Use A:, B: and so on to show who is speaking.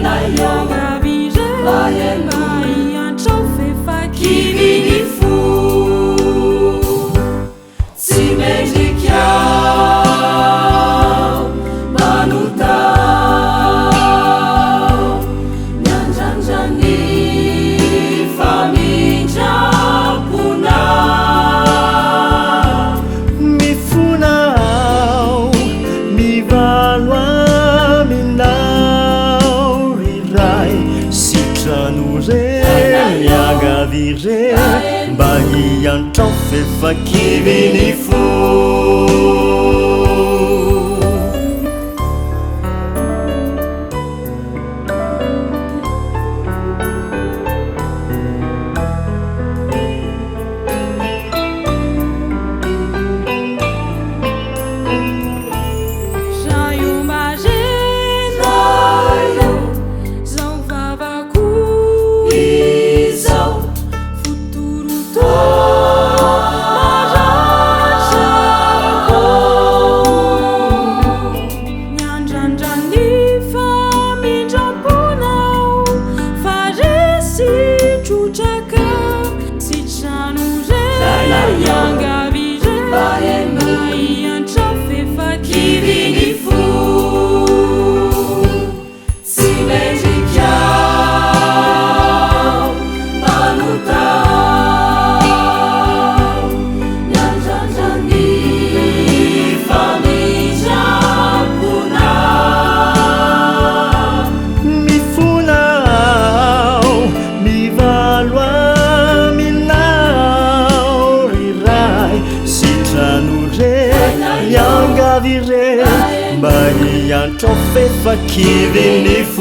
A: Miangavy re mba hiantrao f'efa kivy ny fo. Tsy mendrika aho mpanota aho, miandrandra ny famindram-ponao.
B: Mifona aho, mivalo aminao ry Ray, sitrano re, miangavy re, mba hiantrao f'efa kivy ny fo.
A: Ray ô marena, zao vavako izao, fotoroto maratrako, miandrandra ny famindram-ponao, fa resy trotraka, sitrano re, miangavy re, mba hiantrao f'efa kivy ny fo. Tsy mendrika aho mpanota aho, miandrandra ny famindram-ponao.
B: Mifona aho, mivalo aminao ry Ray, sitrano re, miangavy re, mba hiantrao f'efa kivy ny fo.